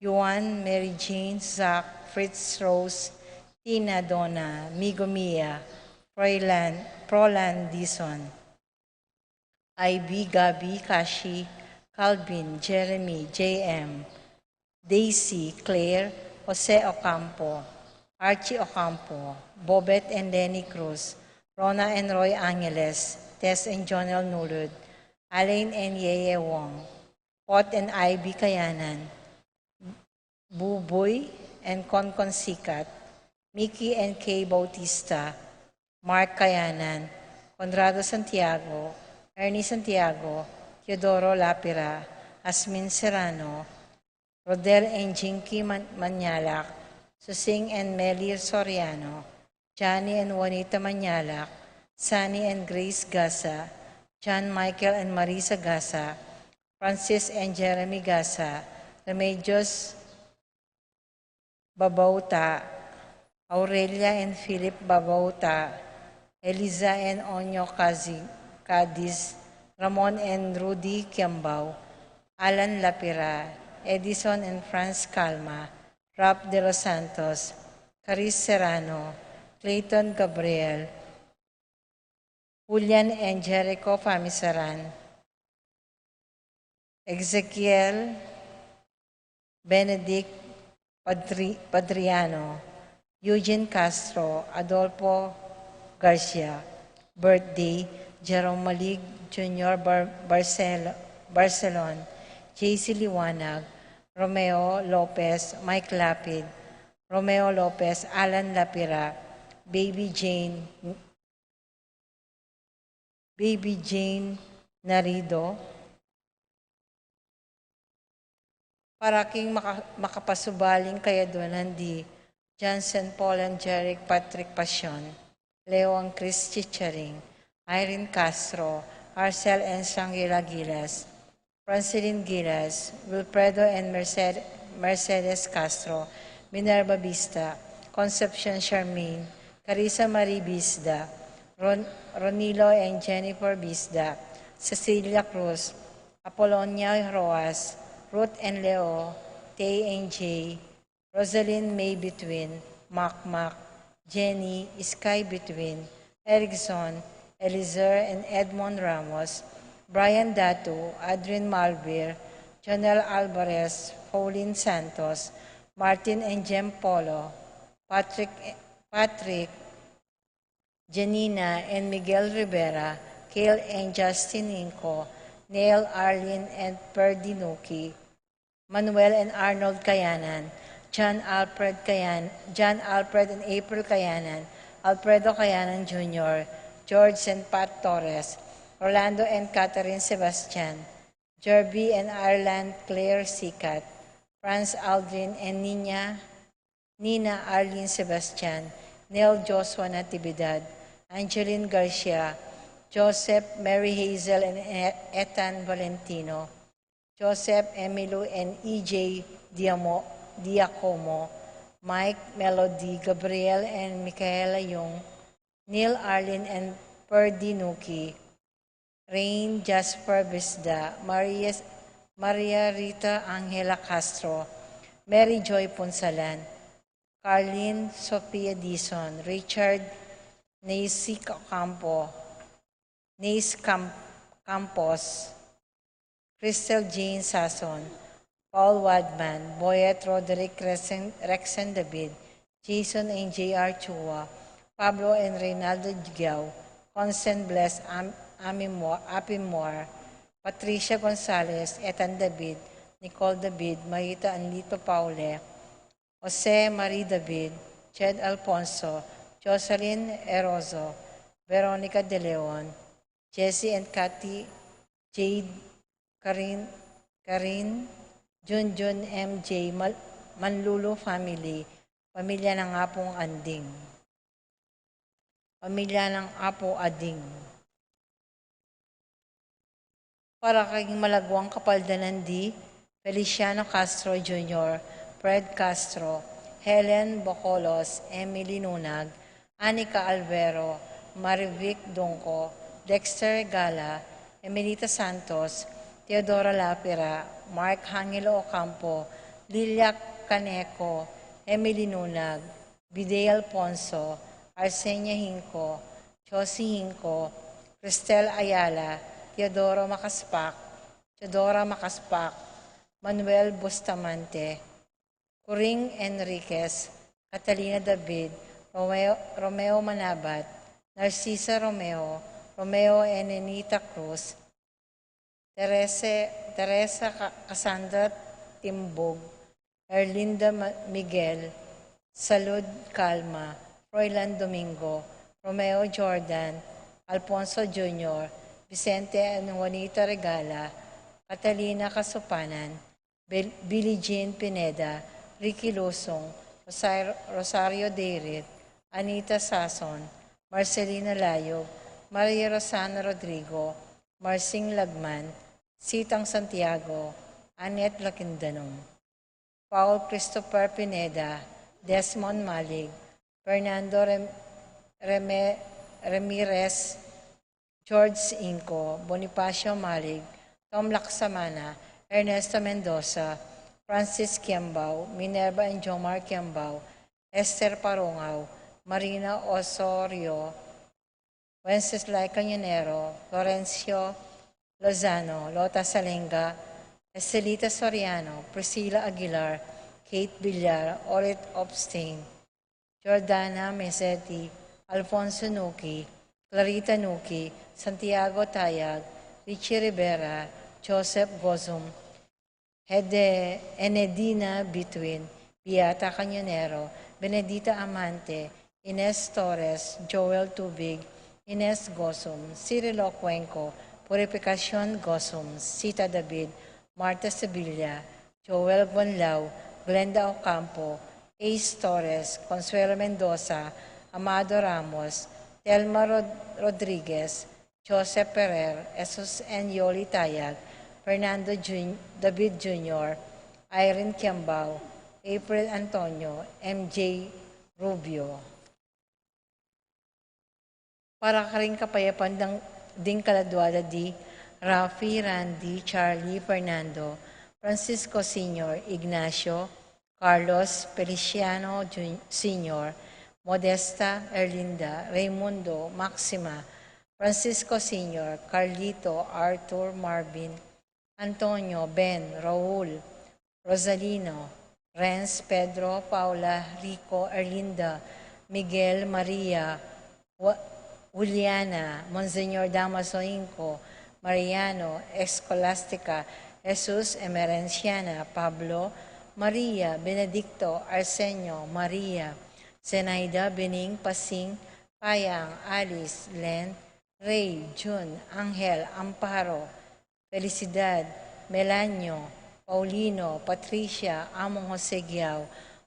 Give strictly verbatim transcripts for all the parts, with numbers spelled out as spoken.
Yuan, Mary Jane, Zach, Fritz, Rose, Tina, Donna, Migo Mia, Froilan, Prolan, Dison, Ivy, Gabby, Kashi, Calvin, Jeremy, J M, Daisy, Claire, Jose Ocampo, Archie Ocampo, Bobet and Lenny Cruz, Rona and Roy Angeles, Tess and Jonel Nulud, Alain and Yeye Wong, Pot and Ivy Kayanan, Buboy and Concon Sikat, Mickey and Kay Bautista, Mark Kayanan, Conrado Santiago, Ernie Santiago, Teodoro Lapira, Asmin Serrano, Rodel and Jinky Man-, Manyalak, Susing and Meli Soriano, Johnny and Juanita Manyalak, Sunny and Grace Gasa, John Michael and Marisa Gasa, Francis and Jeremy Gasa, Remedios Babauta, Aurelia and Philip Babauta, Eliza and Onyo Kazi-, Cadiz, Ramon and Rudy Kiambao, Alan Lapira, Edison and Franz Calma, Ralph De Los Santos, Caris Serrano, Clayton Gabriel, Julian and Jericho Famisaran, Ezekiel Benedict Padri-, Padriano, Eugene Castro, Adolfo Garcia, birthday, Jerome Malig Junior Bar-, Barcel-, Barcelon, J C Liwanag, Romeo Lopez, Mike Lapid, Romeo Lopez, Alan Lapira, Baby Jane, Baby Jane Narido, para king maka-, makapasubaling kayaduanan di Johnson Paul and Jeric Patrick Pasion, Leo and Chris Chicharing, Irene Castro, Arcel and Shangela Giles, Francelin Giles, Wilfredo and Merced-, Mercedes Castro, Minerva Vista, Concepcion Charmaine, Carissa Marie Bisda, Ron-, Ronilo and Jennifer Bisda, Cecilia Cruz, Apolonia Roas, Ruth and Leo, Tay and Jay, Rosalyn May Between, Makmak, Jenny, Sky Between, Erickson, Elizer and Edmond Ramos, Brian Datu, Adrian Malvir, Jonel Alvarez, Pauline Santos, Martin and Jem Polo, Patrick, Patrick, Janina and Miguel Rivera, Kale and Justin Inco, Neil, Arlene and Perdinuki, Manuel and Arnold Kayanan, John Alfred Kayan-, John Alfred and April Kayanan, Alfredo Kayanan Junior, George and Pat Torres, Rolando and Catherine Sebastian, Jerby and Ireland Claire Sikat, Franz Aldrin and Nina, Nina Arlene Sebastian, Neil Joshua Natividad, Angeline Garcia, Joseph, Mary Hazel and E-, Ethan Valentino, Joseph, Emilu and E J Diamo-, Diacomo, Mike, Melody, Gabriel and Michaela Young, Neil Arlene and Perdinuki, Rain Jasper Bisda, Maria, Maria Rita Angela Castro, Mary Joy Punsalan, Carlin Sofia Dizon, Richard Nacy Campo, Nace Cam-, Campos, Crystal Jean Sason, Paul Wadman, Boyet Roderick Rexen-, Rexen David, Jason and J R Chua, Pablo and Reynaldo Giao, Constant Bless Am-, Amimo-, Apimor, Patricia Gonzalez, Ethan David, Nicole David, Marita Anlito Paule, Jose Marie David, Jed Alfonso, Jocelyn Erozo, Veronica De Leon, Jesse and Cathy, Jade, Karin, Karin, Junjun M J, Mal-, Manlulu family, pamilya ng Apong Anding. Pamilya ng Apo Ading. Para kay malaguang kapaldanan di Feliciano Castro Junior, Fred Castro, Helen Bocolos, Emily Nunag, Anica Alvero, Marivic Dungco, Dexter Gala, Emelita Santos, Teodora Lapira, Mark Hangilo Ocampo, Lilia Caneco, Emily Nunag, Bidey Alfonso, Arsenia Hinco, Josie Hinco, Cristel Ayala, Teodoro Macaspac, Teodora Macaspac, Manuel Bustamante, Coring Enriquez, Catalina David, Romeo, Romeo Manabat, Narcisa Romeo, Romeo Enenita Cruz, Terese, Teresa Ca-, Cassandra Timbug, Erlinda Ma-, Miguel, Salud Calma, Froilan Domingo, Romeo Jordan, Alfonso Junior, Vicente and Juanita Regala, Catalina Casupanan, Bel-, Billie Jean Pineda, Ricky Lusong, Rosar-, Rosario Deirit, Anita Sason, Marcelina Layog, Maria Rosana Rodrigo, Marsing Lagman, Sitang Santiago, Annette Lakindanom, Paul Christopher Pineda, Desmond Malig, Fernando Rem-, Reme-, Ramirez, George Inco, Bonifacio Malig, Tom Laksamana, Ernesto Mendoza, Francis Kiambao, Minerva and Jomar Kiambao, Esther Parongao, Marina Osorio, Wenceslao Cañonero, Lorenzo Lozano, Lota Salenga, Estelita Soriano, Priscilla Aguilar, Kate Villar, Orit Opstein, Jordana Mesetti, Alfonso Nuki, Clarita Nuki, Santiago Tayag, Richie Rivera, Joseph Gozum, Hede-, Enedina Bituin, Beata Cañonero, Benedita Amante, Ines Torres, Joel Tubig, Ines Gozum, Cirilo Cuenco, Purificacion Gozum, Sita David, Marta Sevilla, Joel Gonlau, Glenda Ocampo, Ace Torres, Consuelo Mendoza, Amado Ramos, Telma Rod-, Rodriguez, Joseph Ferrer, Jesus and Yoli Tayag, Fernando Jun-, David Junior, Irene Kiambao, April Antonio, M J Rubio. Para karing kapayapan dang, ding kaladua da di Rafi, Randy, Charlie, Fernando, Francisco Senior, Ignacio, Carlos, Feliciano Jun-, Senior, Modesta, Erlinda, Raimundo, Maxima, Francisco Senior, Carlito, Arthur, Marvin, Antonio, Ben, Raul, Rosalino, Renz, Pedro, Paula, Rico, Erlinda, Miguel, Maria, Wa-, Juliana, Monsignor Damaso Inco, Mariano, Escolastica, Jesus, Emerenciana, Pablo, Maria, Benedicto, Arsenio, Maria, Zenaida, Bening, Pasing, Payang, Alice, Len, Rey, Jun, Angel, Amparo, Felicidad, Melanio, Paulino, Patricia, Among Jose Guiao,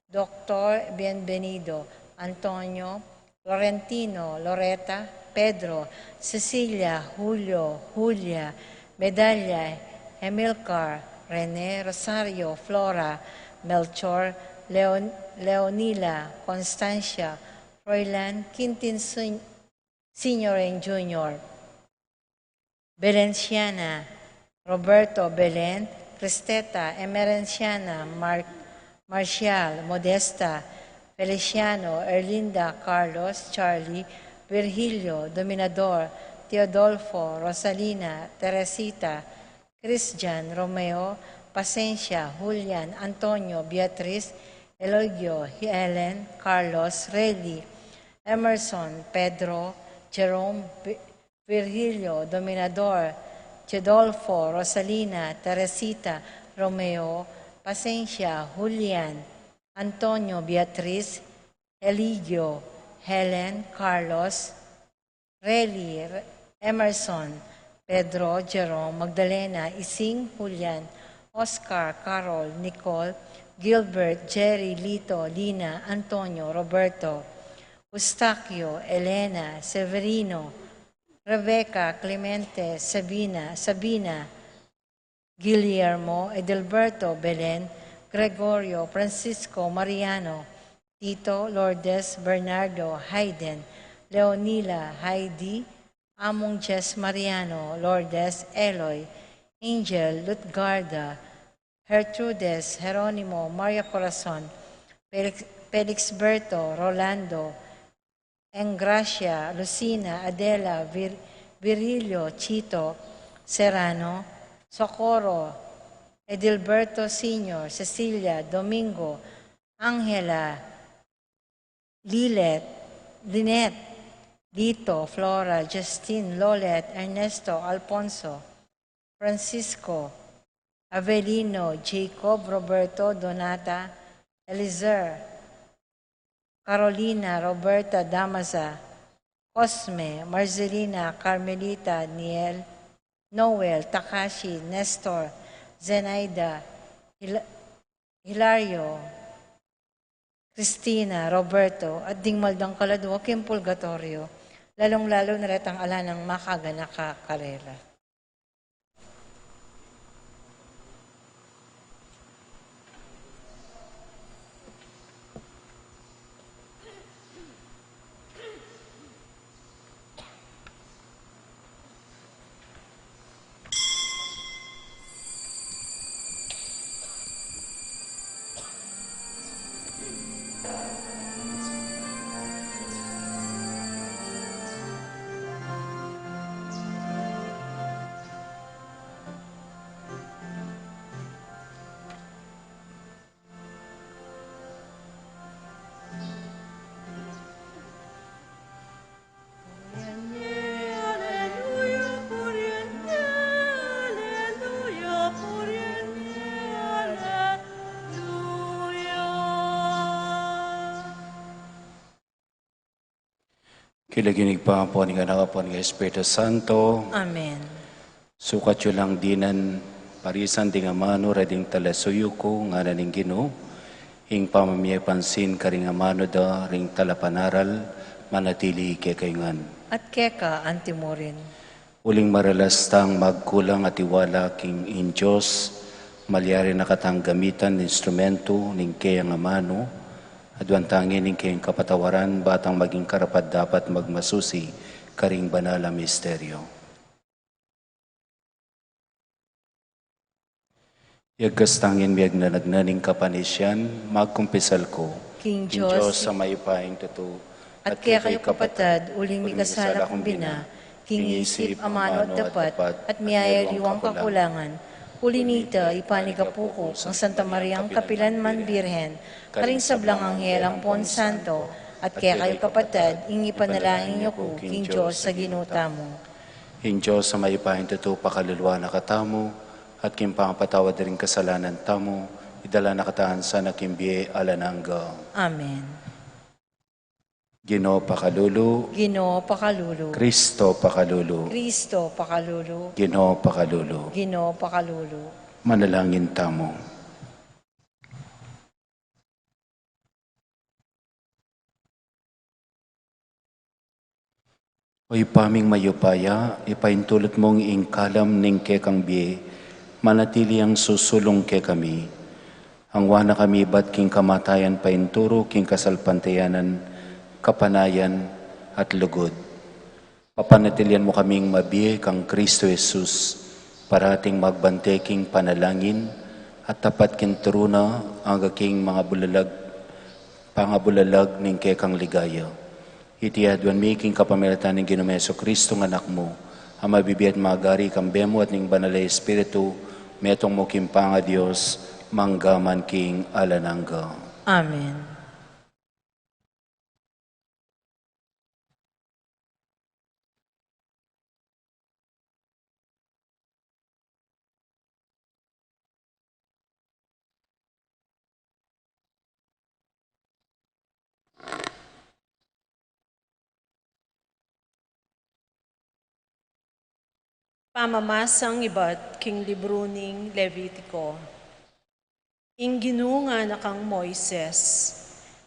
Doktor Bienvenido, Antonio, Florentino, Loreta, Pedro, Cecilia, Julio, Julia, Medalla, Emilcar, Rene, Rosario, Flora, Melchor, Leon-, Leonila, Constancia, Froilan, Quintin Sun-, Senior and Junior, Belenciana, Roberto, Belen, Cristeta, Emerenciana, Mar-, Marcial, Modesta, Feliciano, Erlinda, Carlos, Charlie, Virgilio, Dominador, Teodolfo, Rosalina, Teresita, Christian, Romeo, Pasencia, Julian, Antonio, Beatriz, Eligio, Helen, Carlos, Reli, Emerson, Pedro, Jerome, Vi-, Virgilio, Dominador, Gedolfo, Rosalina, Teresita, Romeo, Pasencia, Julian, Antonio, Beatriz, Eligio, Helen, Carlos, Reli, Emerson, Pedro, Jerome, Magdalena, Ising, Julian, Oscar, Carol, Nicole, Gilbert, Jerry, Lito, Lina, Antonio, Roberto, Eustaquio, Elena, Severino, Rebecca, Clemente, Sabina, Sabina, Guillermo, Edelberto, Belen, Gregorio, Francisco, Mariano, Tito, Lourdes, Bernardo, Hayden, Leonila, Heidi, Among Jess, Mariano, Lourdes, Eloy, Angel, Lutgarda, Gertrudes, Jeronimo, Maria Corazon, Felix, Felixberto, Rolando, Engracia, Lucina, Adela, Vir-, Virilio, Chito, Serrano, Socorro, Edilberto Senior, Cecilia, Domingo, Angela, Lilet, Lynette, Lito, Flora, Justin, Lolet, Ernesto, Alfonso, Francisco, Avelino, Jacob, Roberto, Donata, Elizer, Carolina, Roberta, Damaza, Cosme, Marcelina, Carmelita, Niel, Noel, Takashi, Nestor, Zenaida, Hil-, Hilario, Cristina, Roberto, at ding maldang kaladua king purgatorio, lalung-lalu na retang ala nang makaganaka karela. King lagyu ning Ibpa, ampo ning Anak, ampo ning Espiritu Santo. Amen. Sukat yu lang dinan parisan ding amanu ra ding talasuyu ku, ngana ning Ginu, ing pamamie pansin karing amanu da ring talapanaral, manatili kekayu ngan. At keka antimurin. Uling maralas tang magkulang a tiwala king ing Dios, malyari na katang gamitan instrumentu ning keyang amanu, aduan tang ing keyang kapatawaran, ba tang maging karapat-dapat magmasusi karing banal a misteryo. Yagkas tang ing miyagnanagna ning kapanisian, magkumpisal ku. King Dios a mayupayang tutu, at kekayu kapatad, uling mikasala kung bina, king isip, amanu at dapat, at miyayaliwang kakulangan. Uli na nita, ipanyawad ku king Santa Mariang kapilan man Birhen, karing sablang anghel ampon santo, at kekayu kapatad, ing ipanalangin yu ku king Dios a Ginu tamu. Ing Dios a mayupayang tutu pakaluluan na katamu, at king pangapatawad da ring kasalanan tamu, idala na katamu sana king bie alang angga. Amen. Ginu pakalulu. Ginu pakalulu. Kristo pakalulu. Kristo pakalulu. Ginu pakalulu. Ginu pakalulu. Manalangin tamu. O Ibpa ming mayupaya, ipaintulut mung ing kalam ning kekang bie, manatili yang susulung kekami. Angwa na kami ibat king kamatayan painturu king kasalpantayanan, kapanayan, at lugud. Papanatilian mu kaming mabie kang Kristo Jesus, parating magbante king panalangin, at tapat king turu na angga king mangabulalag, pangabulalag ning kekang ligaya. Iti aduan mi king kapamilatan ning Ginu ming Jesucristo nga Anak mu, a mabibie at magari kambe mu at ning Banal a Espiritu, metung mu king pangaDios, mangga man king alang angga. Amen. Pamamasang ibat king libru ning Levitiko. Ing Ginu ngana kang Moises,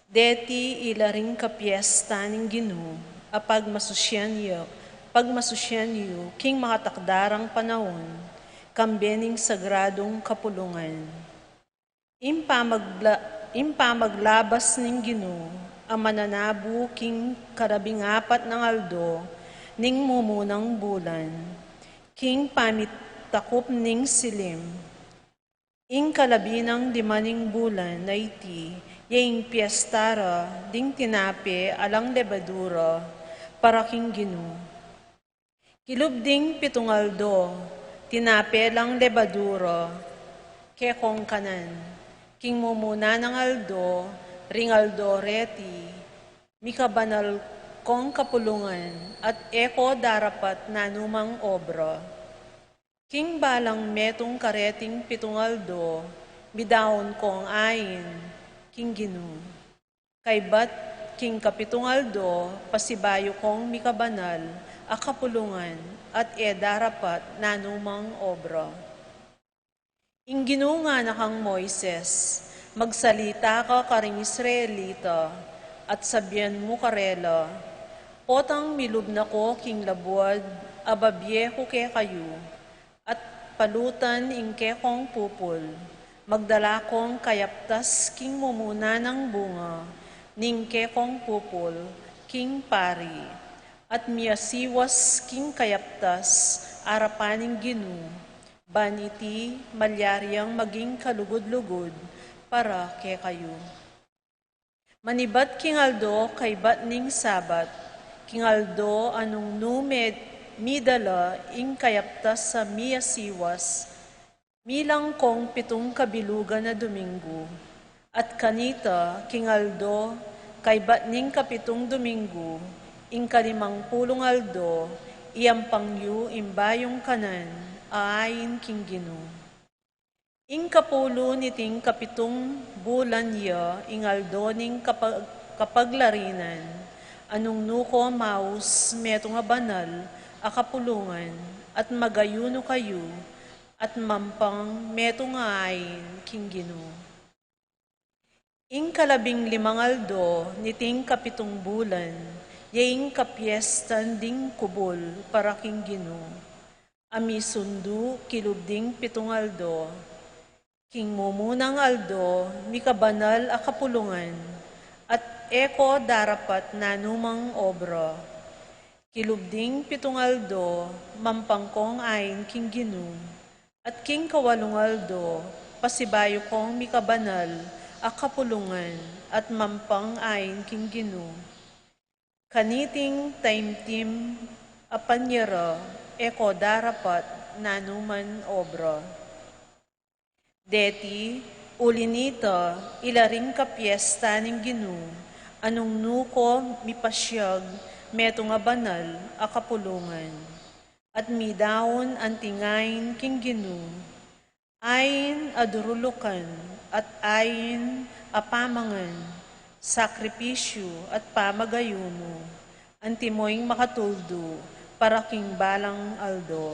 deti ila ring kapiestan ning Ginu, a pagmasusian yu, pagmasusian yu king makatakdarang panaun, kambe ning sagradung kapulungan. Ing pamagla-, ing pamaglabas ning Ginu, a mananabu king karabing apat nang aldo ning mumunang bulan, king pamitakup ning silim. Ing kalabi nang lima ning bulan a iti, ya ing piesta ra ding tinape alang lebadura para king Ginu. Kilub ding pitung aldo, tinape lang lebadura, kekong kanan. King mumuna nang aldo, ring aldo reti, mikabanal kong kapulungan, at e ko darapat nanumang obra. King balang metung kareting pitung aldo, midaun kong ain king Ginu. Kaybat king kapitung aldo, pasibayu kong mikabanal a kapulungan, at e darapat nanumang obra. Ing Ginu ngana kang Moises, magsalita ka karing Israelita, at sabian mu karela, potang milub na ko king labuad a babie ku kekayu, at palutan ing kekong pupul, magdala kong kayaptas king mumuna nang bunga ning kekong pupul king pari, at miasiwas king kayaptas arapan ning Ginu, ban iti malyari yang maging kalugud-lugud para kekayu. Manibat king aldo kaybat ning Sabat, king aldo a nung nu me-, midala ing kayaptas a miasiwas, milang kong pitung kabilugan a Dominggu, at kanita king aldo kaybat ning kapitung Dominggu, ing kalimang pulung aldo, iampang yu ing bayung kanan a ain king Ginu. Ing kapulu niting kapitung bulan ya ing aldo ning kapag-, kapaglarinan, a nung nu ko maus metung a banal a kapulungan, at mag-ayunu kayu, at mampang metung a ain king Ginu. Ing kalabing limang aldo niting kapitung bulan, ya ing kapiestan ding kubul para king Ginu, a misundu kilub ding pitung aldo. King mumunang aldo, mikabanal a kapulungan, at e ko darapat nanumang obra. Kilub ding pitung aldo, mampang kong ain king Ginu, at king kawalung aldo, pasibayu kong mikabanal a kapulungan, at mampang ain king Ginu. Kaniting taimtim a panyera, e ko darapat nanuman obra. Deti, uli nita, ila ring kapiestan ning Ginu, a nung nu ko mipasiag metung a banal a kapulungan, at midaun anting ain king Ginu, ain a durulukan at ain a pamangan, sakripisyu at pamag-ayunu, antimo ing makatuldu para king balang aldo.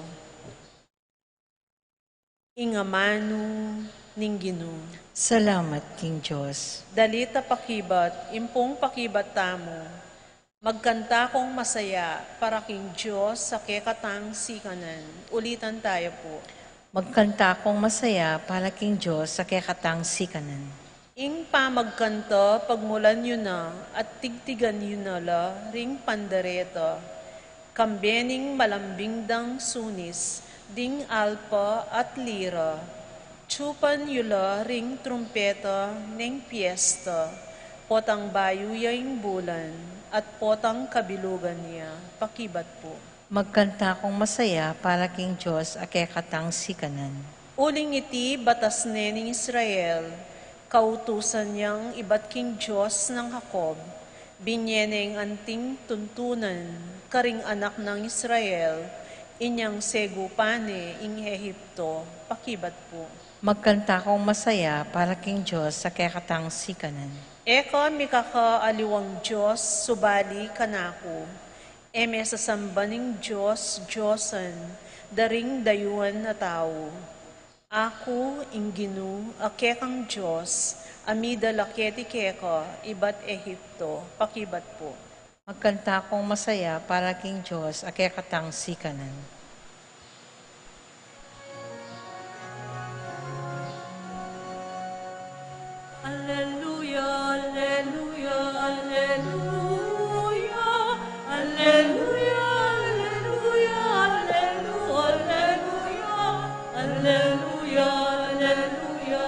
Ing amanu ning Ginu. Salamat king Dios. Dalit a pakibat, impung pakibat tamu. Magkanta kong masaya para king Dios a kekatang sikanan. Ulitan tayo po. Magkanta kong masaya para king Dios a kekatang sikanan. Ing pamagkanta, pagmulan yu na, at tigtigan yu na la ring pandareta, kambe ning malambing dang sunis ding alpa at lira. Tsupan yu la ring trumpeta ning piesta, potang bayu ya ing bulan, at potang kabilugan ya. Pakibat po. Magkanta kong masaya para king Dios a kekatang sikanan. Uling iti batas ne ning Israel, kautusan yang ibat king Dios nang Jacob, binye neng anting tuntunan karing anak nang Israel, inyang segupa ne ing Egipto. Pakibat po. Magkanta kong masaya para king Dios a kekatang sikanan. E ka mikakaaliwang Dios, subali kanaku. E me sasamban ing dios-diosan da ring dayuan a tau. Aku, ing Ginu, a kekang Dios, a midala keti keka ibat Egipto. Pakibat po. Magkanta kong masaya para king Dios a kekatang sikanan. Alleluia, alleluia, alleluia. Alleluia, alleluia, alleluia. Alleluia, alleluia,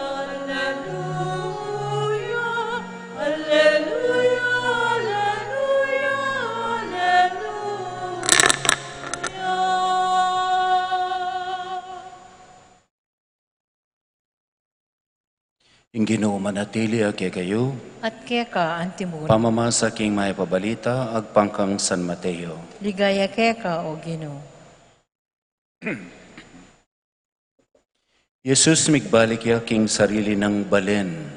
Ginu manatili ya kekayu. At keka antimurin. Pamamasa king Mayap a Balita agpang kang San Mateo. Ligaya keka, O Ginu. Jesus migbalik ya king sarili nang balen.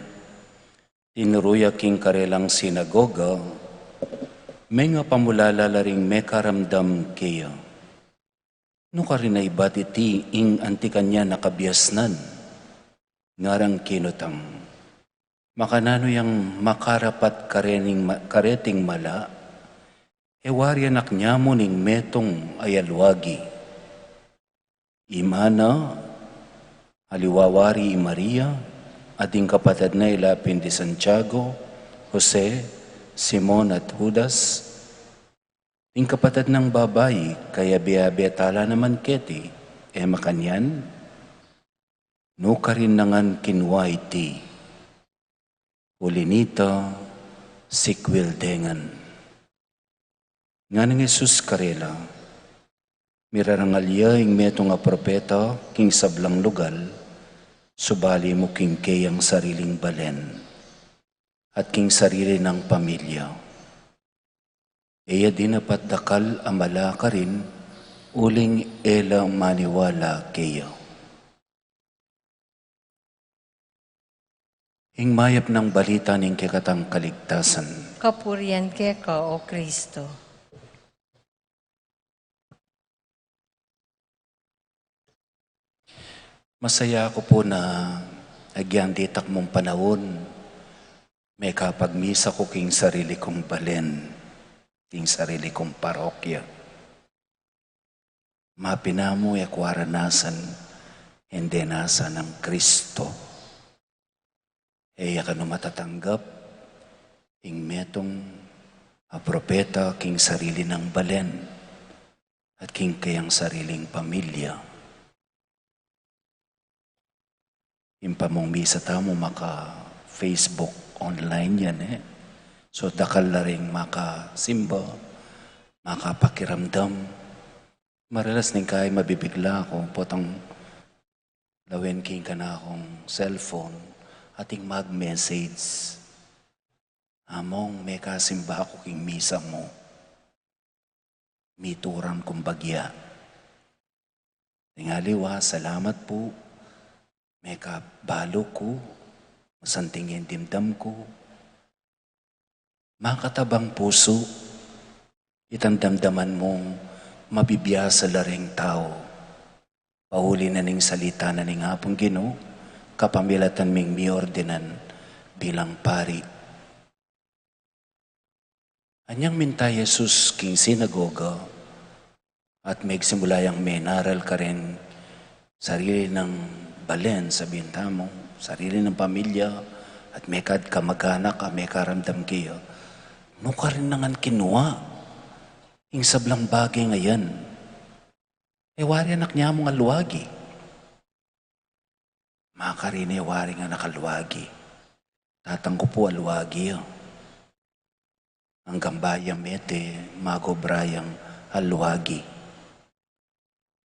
Tinuru ya king karelang sinagoga, mengapamulala la ring mekaramdam keya. Nukarin a ibat iti ing anti kanyan a kabiasnan? Ngarang kinutang, makananu yang makarapat karening ma-, kareting mala, e wari anak nya mu ning metung a aluagi? Ima na, aliwa wari i Maria, at ding kapatad na ila pin di Santiago, Jose, Simon, at Judas, ding kapatad nang babai, kayabe-yabe tala naman keti, e makanyan? Nukarin na ngan kinua iti? Uli nita, sikwil de ngan. Nganang Jesus karela, mirarangal ya ing metung a propeta king sablang lugal, subali mu king keyang sariling balen, at king sarili nang pamilya. E ya dinapat dakal a mala karin, uling e la maniwala keya. Ing mayap nang balita ning kekatang kaligtasan. Kapurian keka, O Kristo. Masaya ku pu na agyang ditak mung panaun, mekapagmisa ku king sarili kung balen, king sarili kung parokya. Mapinamu e ku aranasan ing denasan nang Kristo. E ya kanu matatanggap ing metung a propeta king sarili nang balen at king keyang sariling pamilya. Ing pamung misa tamu maka-Facebook online yan, e. So, dakal la ring makasimba, makapakiramdam. Maralas ning kaya mabibigla ku, potang lawen king kanakung cellphone, ating mag-message. Among, mekasimba ku king misa mu. Mituran kung bagya. Ning aliwa, salamat pu. Mekabalu ku, masanting ing dimdam ku. Makatabang pusu, itang damdaman mung mabibiasa la ring tau. Pauli na ning salita na ning Apung Ginu, kapamilatan ming miordinan bilang pari. Anyang minta i Jesus king sinagoga, at megsimula yang menaral karin sarili nang balen, sabyan tamu, sarili nang pamilya, at mekad kamaganak a mekaramdam keya, nukarin na ngan kinua ing sablang bage a yan? E wari anak nya mung aluagi. Makarine waring anak aluagi. Tatang ku pu aluagi ya. Anggang bayang mete, mag-obra yang aluagi.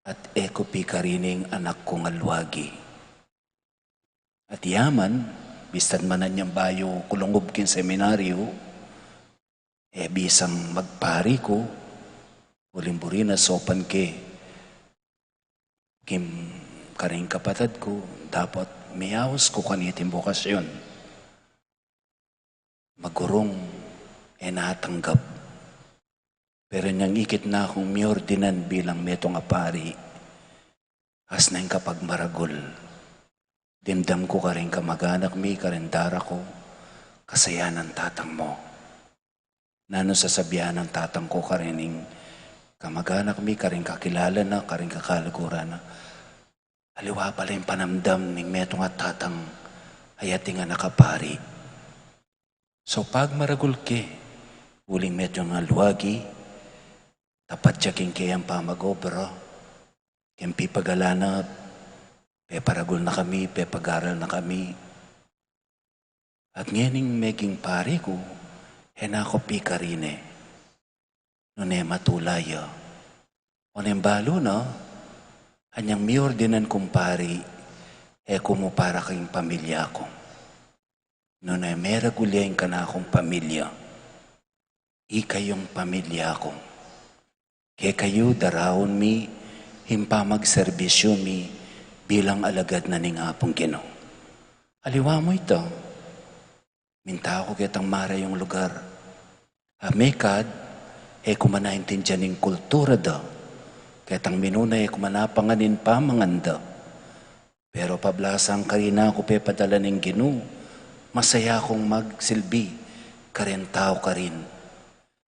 At e ku pikarining anak kung aluagi. At yaman, bistan man anyang bayu ku lungub king seminaryu, e bisang magpari ku, uling buri na saupan ke king karing kapatad ku, dapot miyaus ku kaniting bokasyun. Magurung, e na tanggap. Pero nyang ikit na kung miordinan bilang metung a pari, asna ing kapagmaragul. Dimdam ku karing kamaganak mi, karing dara ku, kasayanan tatang mu. Nanu sasabian nang tatang ku karing kamaganak mi, karing kakilala na, karing kakaluguran na? Aliwa pala ing panamdam ning metung a tatang a ating anak a pari. So pagmaragul ke, uling metung a aluagi, tapat ya king keyang pamag-obra, king pipagalanap, peparagul na kami, pepagaral na kami. At ngening meging pari ku, e na ku pikarine. Nune matula ya. Oneng balu na, anyang miordinan kung pari, e ku mu para king pamilya ku. nune meragul ya ing kanakung pamilya. Ikayung pamilya ku. Kekayu daraun mi ing pamagserbisyu mi bilang alagad na ning Apung Ginu. Aliwa mu ita, minta ku ketang marayung lugar. A mekad, e ku man aintindian ing kultura da. Ketang minuna e ku man apangan ing pamangan da. Pero pablasang karin aku pepadala ning Ginu, masaya kung magsilbi kareng tau karin.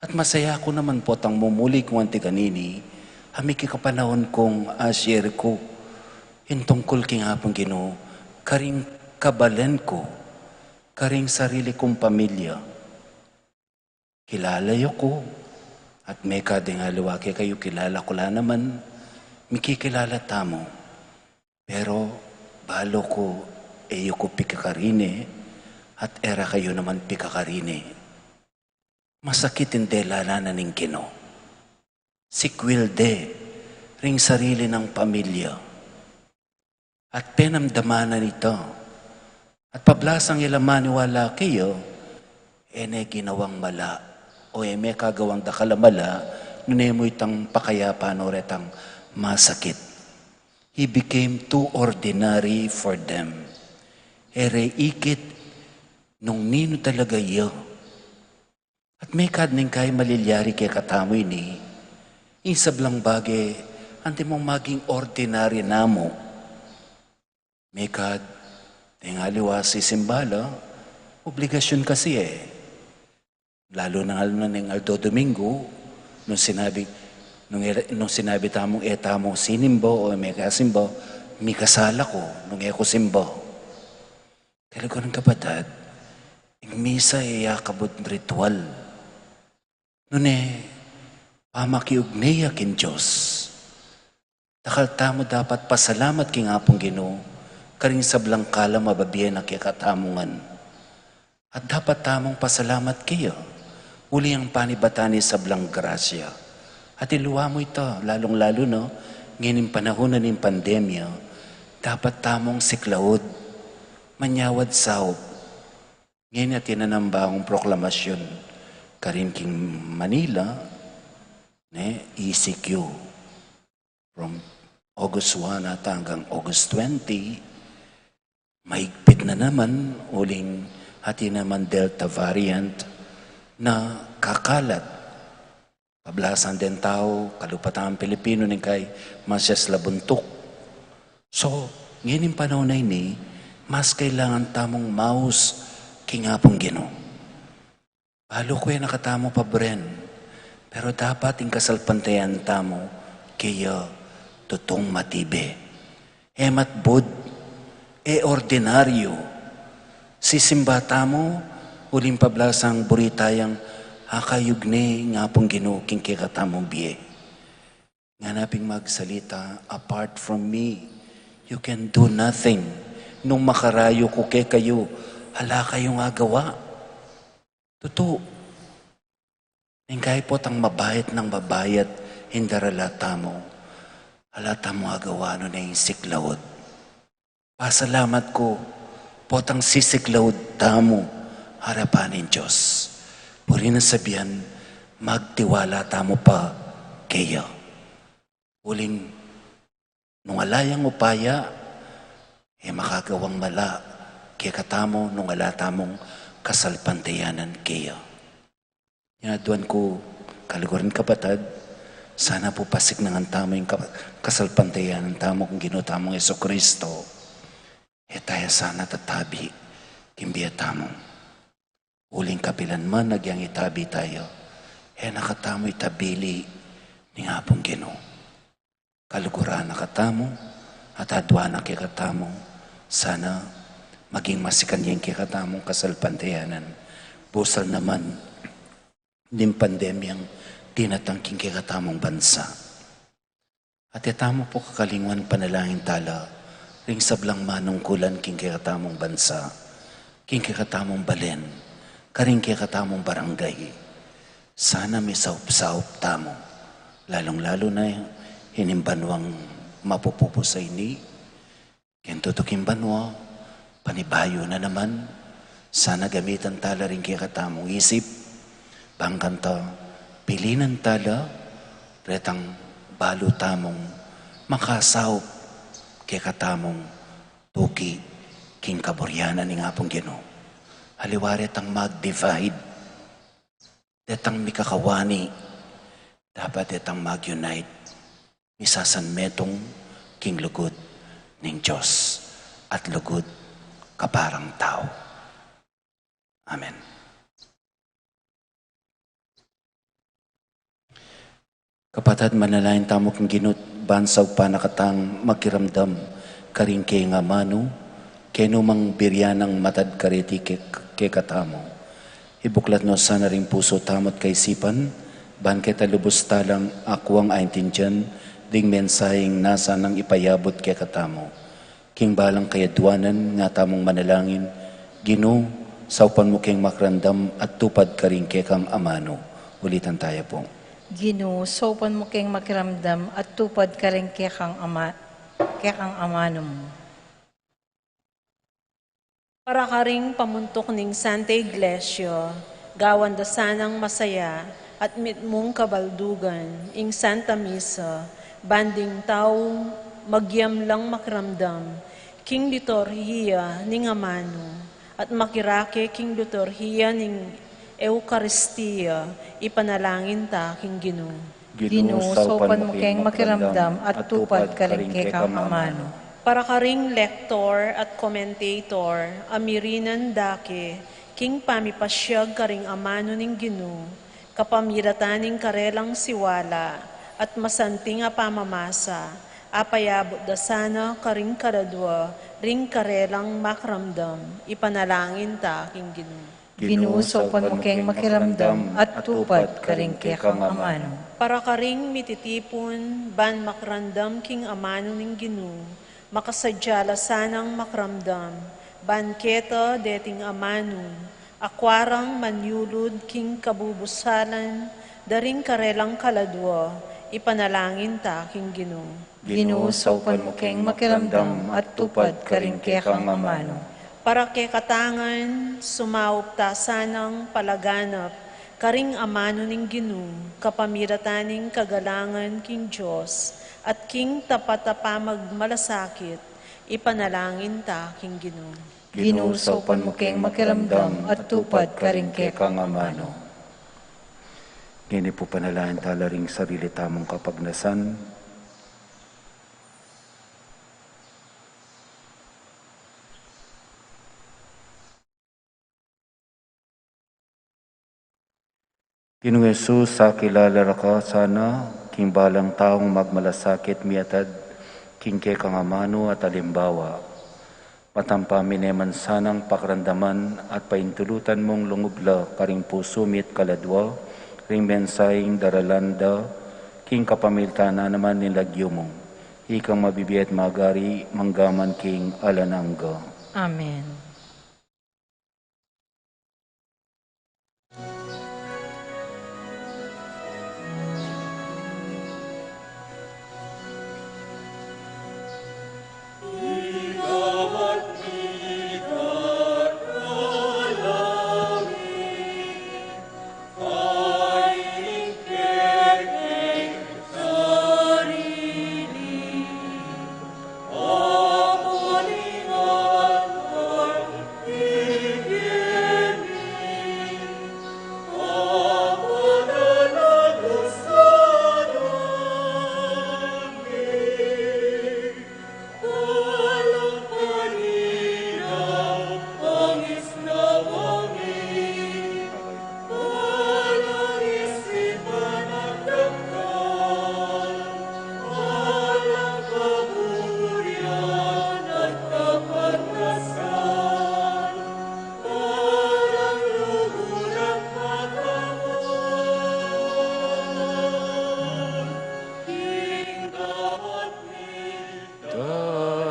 At masaya ku naman potang mumuli kung anti kanini, a miki kapanahun kung a-share ku ing tungkul king Apung Ginu karing kabalen ku, karing sarili kung pamilya. Kilala yu ku, at mekad ing aliwa kekayu kilala ku la naman, mikikilala tamu. Pero balu ku e yu ku pikakarine, at e ra kayu naman pikakarine. Masakit ing delanan na ning Ginu. Sikwil de ring sarili nang pamilya. At penamdaman na nita. At pablasang e la maniwala keya, e ne ginawang mala, o e me kagawang dakal a mala, nune mu itang pakayapan o retang masakit. He became too ordinary for them. E re ikit nung ninu talaga ya. At mekad ning kay malilyari kekatamu ini, ing sablang bage, antimong maging ordinary namu. Mekad, deng aliwa sisimba la, obligasyun kasi e. Lalu na nga na ning aldo Domingo, nung sinabi, nung, e- nung sinabi tamung e tamu sinimba o e me kasimba, mikasala ku, nung e ku simba. Kaluguran kapatad, ing misa e ya kabud ritual. Nune, pamakiugnay ya king Dios. Dakal tamu dapat pasalamat king Apung Ginu, karing sablang kalam a bibie na kekatamu ngan. At dapat tamung pasalamat keya, uli yang panibatan ning sablang grasya. At aliwa mu ita, lalung-lalu na, ngening panahun na ning pandemya, dapat tamung siklaud, manyawad saup. Ngeni atin na nang bagong proklamasyun karin king Manila, ne, E C Q. From August one ata anggang August twenty, maigpit na naman, uling atin naman Delta variant na kakalat. Pablasang deng tau, kalupatan Pilipinu ning kay masias la buntuk. So, ngening panahun a ini, mas kailangan tamung maus king Apung Ginu. Balu ku e na katamu pabren, pero dapat ing kasalpantayanan tamu keya tutung matibe. E matbud, e ordinaryu. Sisimba tamu, uling pablasang buri tayang akayugne ing Apung Ginu king kekatamung bie. Ngana ping magsalita, "Apart from me, you can do nothing." Nung makarayu ku kekayu, ala kayung agawa. Tutu. Nung kay potang mabayat nang mabayat ing darala tamu, ala tamung agawa nune ing siklaud. Pasalamat ku, potang sisiklaud tamu arapan ning Dios. Buri nang sabian, magtiwala tamu pa keya. Uling nung ala yang upaya, e makagawang mala kekatamu nung ala tamung kasalpantayanan keya. Nya aduan ku, kaluguran kapatad, sana pu pasiknangan tamu ing kap-, kasalpantayanan tamu king Ginu tamung Jesucristo. E taya sana tatabi king bie tamu. Uling kapilan man agyang itabi taya, e na katamu itabili ning Apung Ginu. Kaluguran na katamu, at aduan na kekatamu, sana maging masikan ya ing kekatamung kasalpantayanan. Busal naman ning pandemyang dinatang king kekatamung bansa. At e tamu pu kakalingwan panalangin tala, ring sablang manungkulan king kekatamung bansa, king kekatamung balen, karing kekatamung barangay. Sana misaup-saup tamu, lalung-lalu na ining banuang mapupupus a ini, keng tutuking banua, panibayu na naman, Sana gamitan tala ring kekatamung isip, bang kanita pilinan tala retang balu tamung makasaup kekatamung tuki king kaburian ning Apung Ginu. Aliwa retang mag-divide, detang mikakawani, dapat detang mag-unite, misasanmetung king lugud ning Dios at lugud kaparang tau. Amen. Kapatad, manalangin tamu king Ginu ban saupan na katang makiramdam karing kayang amanu, kenu mang birian nang matad kareti ke-, kekatamu. Ibuklat no sana ring pusu tamu't kaisipan, ban keta lubus talang akuang aintindian ding mensaheng nasa nang ipayabut kekatamu. King balang kayadwanan nga tamung manalangin, Ginu, saupan mu keng makiramdam at tupad karing kekang amanu. Ulitan taya pu. Ginu, saupan mu keng makiramdam at tupad karing kekang ama-, kekang amanu mu. Para karing pamuntuk ning Santa Iglesia, gawan da sanang masaya at mitmung kabaldugan ing Santa Misa, ban ding tau magyamlang makiramdam king liturhiya ning amanu, at makirake king liturhiya ning Eukaristia, ipanalangin ta king Ginu. Ginu, saupan mu keng makiramdam at tupad karing kekang amanu. Para karing lektor at komentator a mirinan da ke king pamipasyag karing amanu ning Ginu, kapamilatan ning karelang siwala at masanting a pamamasa, apayabut da sana karing kaladwa ring karelang makiramdam, ipanalangin ta king Ginu. Ginu, saupan mu keng makiramdam at tupad karing kekang amanu. Para karing mititipun ban makiramdam king amanu ning Ginu, makasadya la sanang makiramdam ban keta deting amanu, akua rang manyulud king kabubusalan da ring karelang kaladwa, ipanalangin ta king Ginu. Ginu, saupan mu keng makiramdam at tupad karing kekang amanu. Para kekatang ngan, sumaup ta sanang palaganap karing amanu ning Ginu, kapamilatan ning kagalangan king Dios at king tapat a pamagmalasakit, ipanalangin ta king Ginu. Ginu, saupan mu keng makiramdam at tupad karing kekang amanu. Ngeni pu panalangin tala ring sarili tamung kapagnasan. Ginung Jesus, akilala ra ka sana king balang taung magmalasakit miatad king kekang amanu at alimbawa. Matampa mi ne man sanang pakiramdaman at paintulutan mung lungub la karing pusu mi at kaladwa ring mensaheng daralan da king kapamilatan na naman ning lagyu mu. Ikang mabibie at magari manggaman king alang angga. Amen.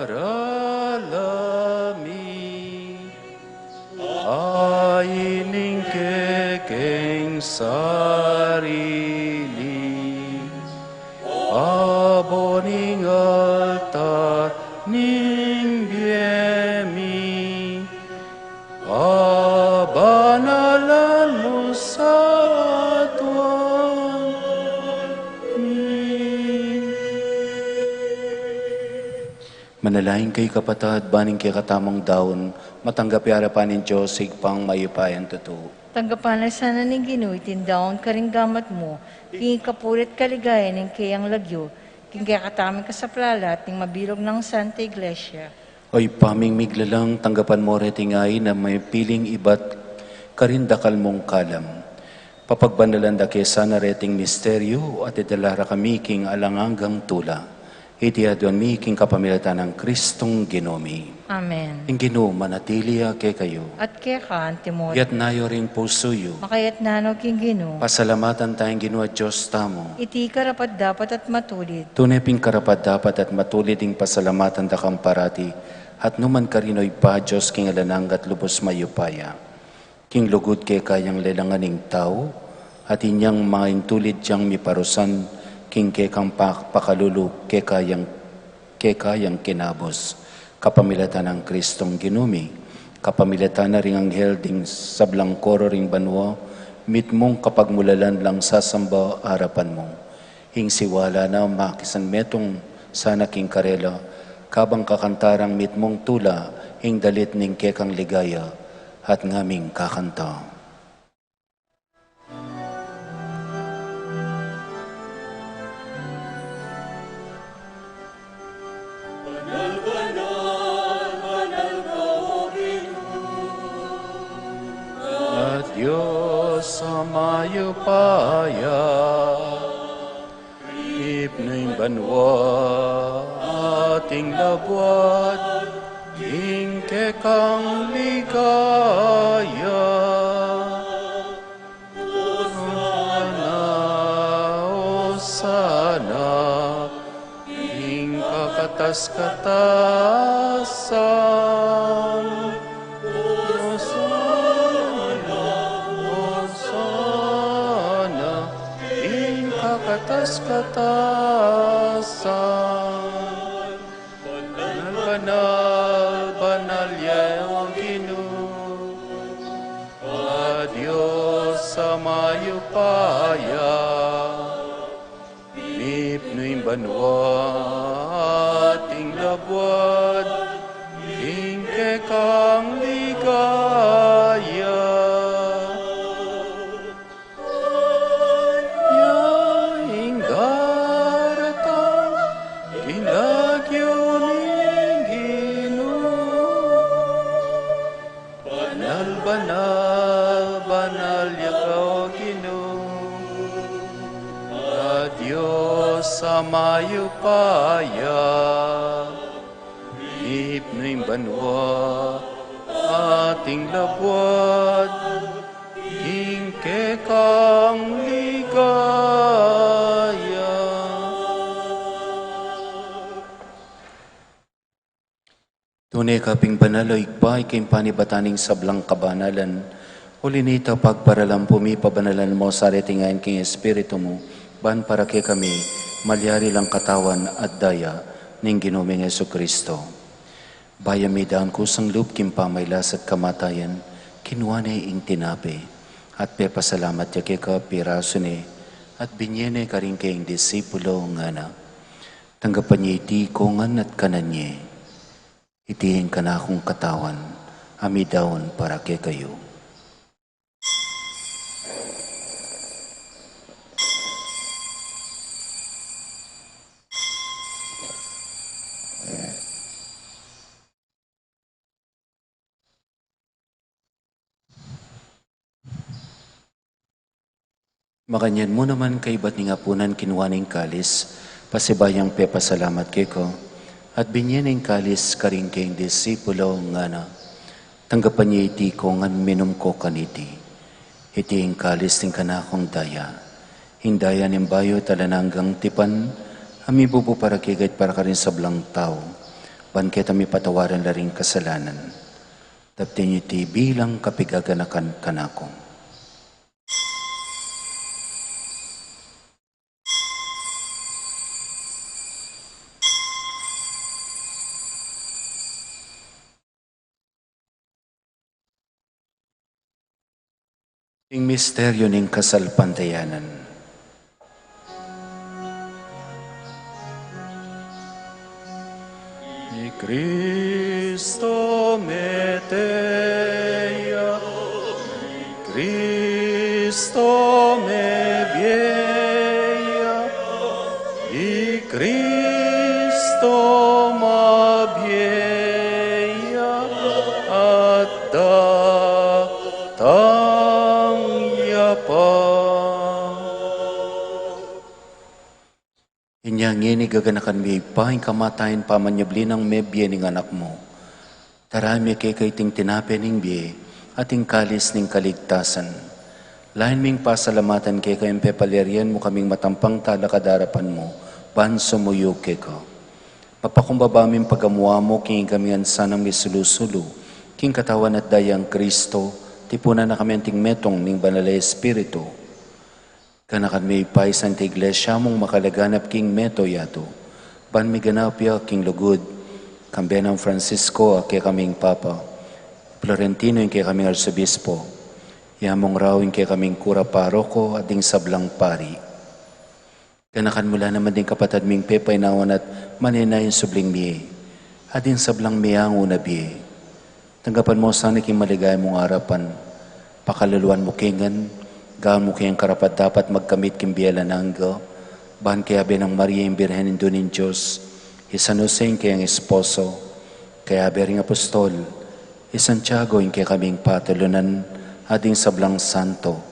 Darala mi, ain ing kekeng sarili, abo ning altar ning bie mi, a Manalangin kayu, kapatad, ban ing kekatamung daun matanggap ya arapan ning Dios Ibpang mayupayang tutu. Tanggapan na sana ning Ginu iting daun karing gamat mu, king kapurian at kaligayan ning keyang lagyu, king kekatamung kasaplalan at ning mabilug nang Santa Iglesia. O Ibpa ming miglalang, tanggapan mu reting ain a mapiling ibat karing dakal mung kalam. Papagbanalan da ke sana reting misteryu at idala ra kami king alang anggang tula. Iti aduan mi king kapamilatan nang Kristong Ginu mi. Amen. Ing Ginu manatili ya kekayu. At keka mu rin. Itas yu ring pusu yu. Makatas no king Ginu. Pasalamatan taya ing Ginu a Dios tamu. Iti karapat-dapat at matulid. Tune pin karapat-dapat at matulid ing pasalamatan da kang parati, at nukarin man, O Ibpa, Dios king alang angga at lubus mayupaya. King lugud keka yang lelangan ing tau, at inyang maintulid yang miparusan king kekang pa-, pakalulu keka yang, keka yang kinabus. Kapamilatan nang Kristong Ginu mi, kapamilatan na ring anghel ding sablang koro ring banua, mitmung kapagmulalan lang sasamba arapan mu. Ing siwala na makisanmetung sana king karela, kabang kakanta rang mitmung tula ing dalit ning kekang ligaya, at ngaming kakanta. Banal, banal, banal ka, O Ginu. A Dios a mayupaya, mipnu ing banua at ing labuad king kekang ligaya. Hosana, Hosana, ing kakatas-katasan. Hosana, Hosana, ing kakatas-katasan. Banal, banal, banal ya, O Ginu, a Dios a mayupaya. Mipnu ing banua at ing labuad king kekang ligaya. Yaing daratang king lagyu ning Ginu. Banal, banal, banal ya ka, O Ginu, a Dios a mayupaya. Mipnu ing banua at ing labuad king kekang ligaya. Tune ka pin banal, O Ibpa, ika ing panibatan ning sablang kabanalan. Uli na nita, pagparalan pu mi, pabanalan mu sa reting ain king Espiritu mu, ban para kekami malyari lang katawan at daya ning Ginu ming Jesucristo. Bayu ya midaun kusang lub king pamagkasakit at kamatayan, kinua ne ing tinape, at pepasalamat ya keka, pirasu ne, at binye ne karing kayang disipulo, ngana: Tanggapan ye iti ikongan at kanan ye. Iti ing kanakung katawan, a midaun para kekayu. Makanyan mu naman, kaybat ning apunan, kinua ne ing kalis, pasibayu yang pepasalamat keka, at binye ne ing kalis karing kayang disipulo, ngana: Tanggapan ye iti ikongan, minum ko kaniti. Iti ing kalis ning kanakung daya, ing daya ning bayu at alang anggang tipan, a mibubu para kekayu at para karing sablang tau, ban keta mipatawaran la ring kasalanan. Daptan ye iti bilang kapaganakan kanaku. Ing misteryu ning kasalpantayanan. Ing Cristo mete ya, Cristo mebie ya, i Cristo mabie ya, at datang ya pa. Inya ngeni gaganakan mi, Ibpa, ing kamatayan, pamanyubli nang mebie ning Anak mu. Tara mi keka iting tinape ning bie, at ing kalis ning kaligtasan. Lain ming pasalamatan keka ing pepalyarian mu kaming matampang talakad king arapan mu, ban sumuyu keka. Mapakumbaba ming pagamu-amu king ikami ngan sanang misulu-sulu king katawan at dayang Kristo, tipunan na kami anting metung ning Banal a Espiritu. Ganakan me, Ibpa, ing Santa Iglesia mung makalaganap king mabilug a yatu, ban miganap ya king lugud, kambe nang Francisco a kekaming Papa, Florentino ing kekaming Arsobispo, i Among Rau ing kekaming Kura Paroko, at ding sablang pari. Ganakan mu la naman ding kapatad ming pepainawan at manenaya king subling mie, at ding sablang meangu na bie. Tanggapan mu la sana king maligaya mung arapan. Pakaluluan mu ke ngan, gawan mu keng karapat-dapat magkamit king bie alang angga, ban kayabe nang Maria ing Birhen Indu ning Dios, i San Jose ing keyang esposo, kayabe ring apostol, i Santiago ing kekaming patulunan, at ding sablang santo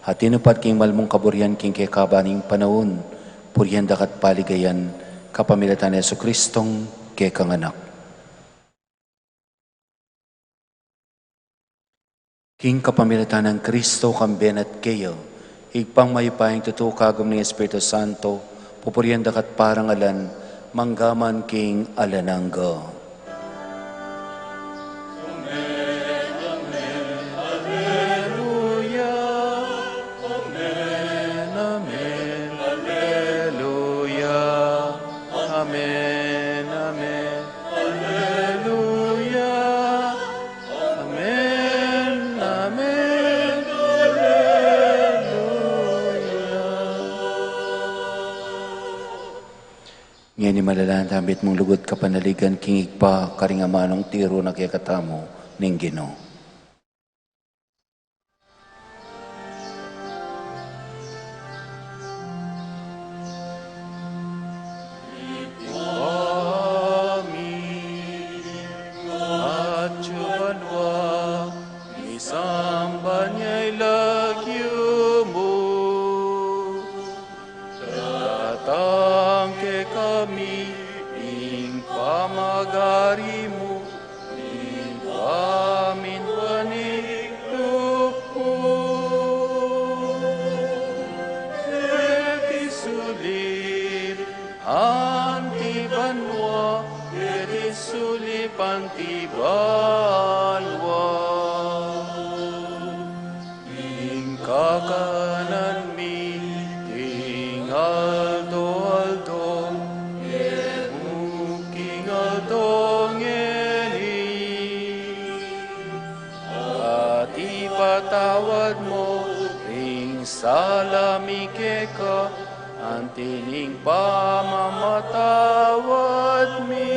a tinupad king mal mung kaburian king kekaban ning panaun, purian da ka at paligayan, kapamilatan nang Jesucristong kekang Anak. King kapamilatan nang Kristo, kambe na at keya, Ibpang mayupayang tutu, kagum ning Espiritu Santo, pupurian da ka at parangalan, mangga man king alang angga. Amen, amen, alleluia. Amen, amen, alleluia. Amen, amen, alleluia. Amen, amen, alleluia. Ngeni malalam tamu ing mitmung lugud kapanaligan king Ibpa, karing amanung tiru na kekatamu ning Ginu. Ibpa mi, atsu ka banua, misamban ya ing lagyu mu. Datang kekami ing pamagari mu, ing pamintuan ning lub mu. Keti sulip anti banua, keti sulip anti banua. Ing kakanan mi king aldo-aldo, ibie mu king aldo ngeni. At ipatawad mu ing sala mi keka, anti ning pamamatawad mi.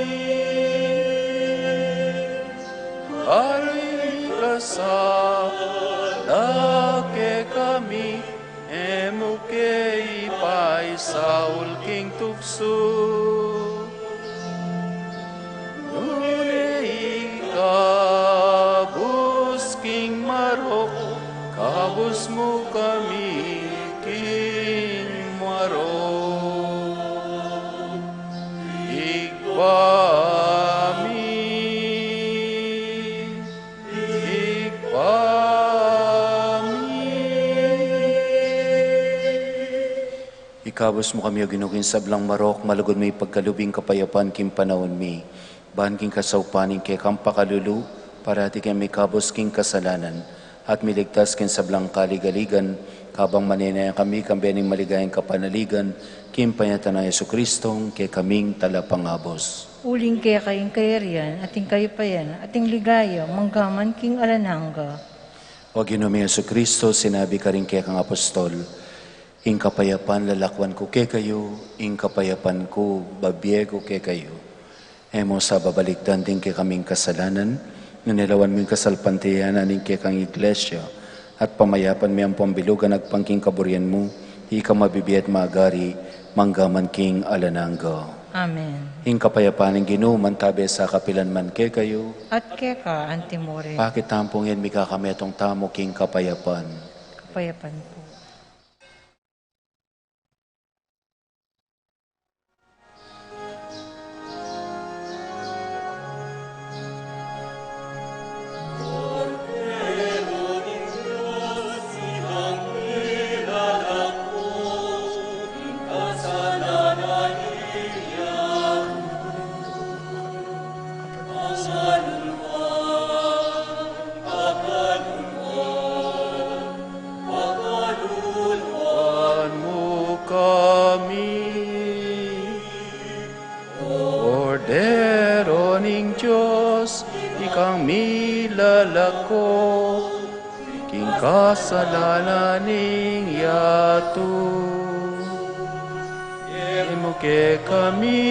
At e mu ikasala kekami, e mu ke ipaisaul king tuksu, nune ikabus king marok, kabus mu kami king marok. Ibpa mi, Ibpa mi. Ikabus mu kami, O Ginu, king sablang marok, malugud mung ipagkalub ing kapayapan king panaun mi. Ban king kasaupan ning kekang pakalulu, parati kaming mikabus king kasalanan, at miligtas king sablang kaligaligan, kabang manenaya kami kambe ning maligayang kapanaligan, king panyatang nang Jesucristo, ing kekaming Talapangabus. Uling keka ing kayarian, at ing kayupayan, at ing ligaya, mangga man king alang angga. O Ginu ming Jesucristo, sinabi mu karing kekang apostol, Ing kapayapan lalakwan ku kekayu, ing kapayapan ku bibie ku kekayu. E mu sa babalikdan ding kekaming kasalanan, nune lawan mu ing kasalpantayanan ning kekang Iglesia, at pamayapan mi ampong bilugan agpang king kaburian mu, ika mabibie at magari, mangga man king alang angga. Amen. Ing kapayapan ning Ginu mantabe sa kapilan man kekayu. At keka antimurin. Pakit tampung e mika kametung tamu king kapayapan. Kapayapan po. Pakaluluan mu kami. Kordero ning Dios, ikang milalako king kasalanan ning yatu. Ibie mu kekami,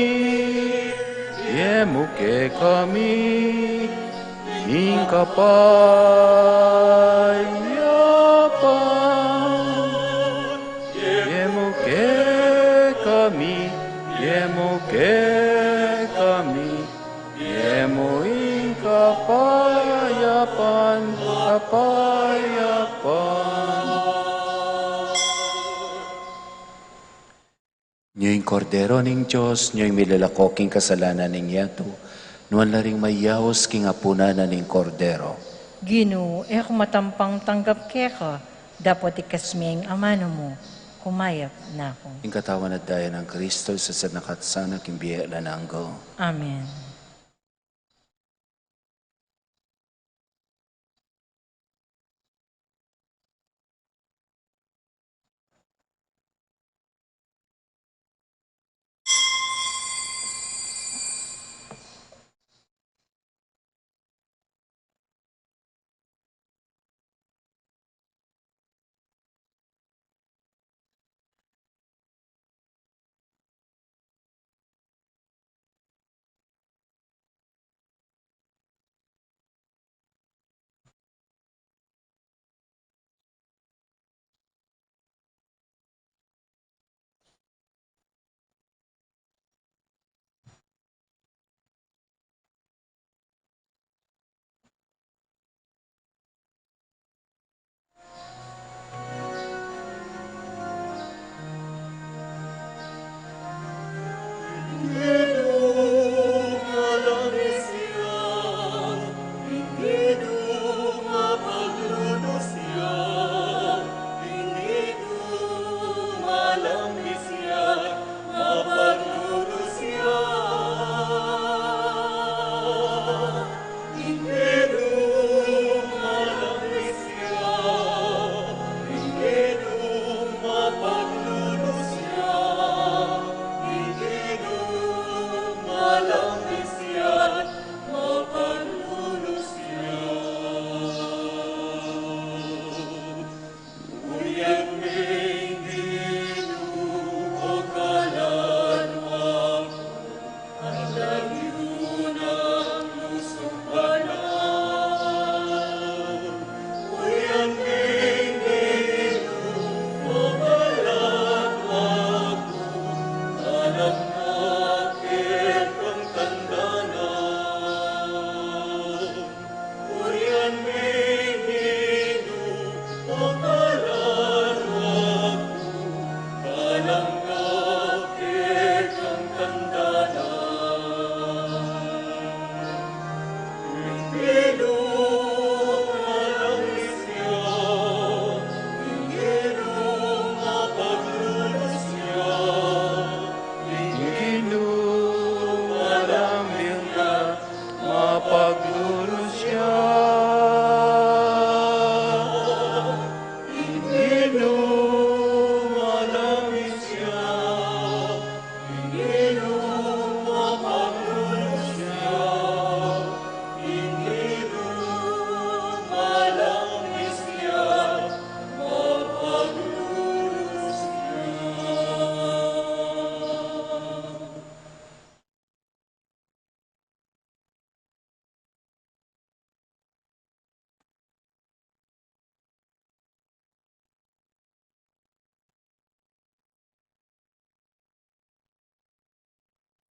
ibie mu kekami ing kapayapan. Ibie mu kekami, ibie mu kekami, ibie mu ing kapayapan, kapayapan. Nyo ing Kordero ning Dios, nyo ing milalako king kasalanan ning yatu, nuan la ring mayaus king apunan na ning Kordero. Ginu, e ku matampang tanggap keka, dapot ikasming amanu mu, kumayap na ku. Ing katawan at daya nang Kristo, isasanak at sana king bie alang angga. Amen.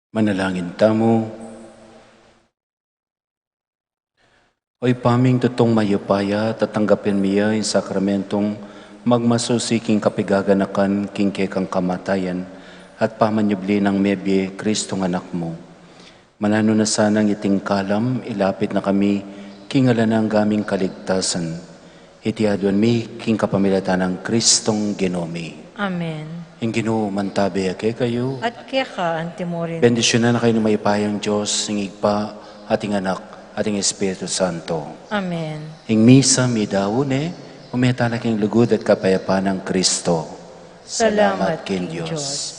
Manalangin tamu. O Ibpa ming tutung mayupaya, tatanggapin mi ya ing sakramentong magmasusi king kapigaganakan king kekang kamatayan at pamanyubli nang mebie Kristong Anak mu. Mananu na sanang iting kalam, ilapit na kami king alang angga ming kaligtasan. Iti aduan mi king kapamilatan nang Kristong Ginu mi. Amen. Ing Ginu mantabe ya kekayu. At keka antimurin. Bendisyunan na kayu ning mayupayang Dios, ing Ibpa, at ing Anak, at ing Espiritu Santo. Amen. Ing misa midaun ne, ume tala king lugud at kapayapan nang Kristo. Salamat king Dios.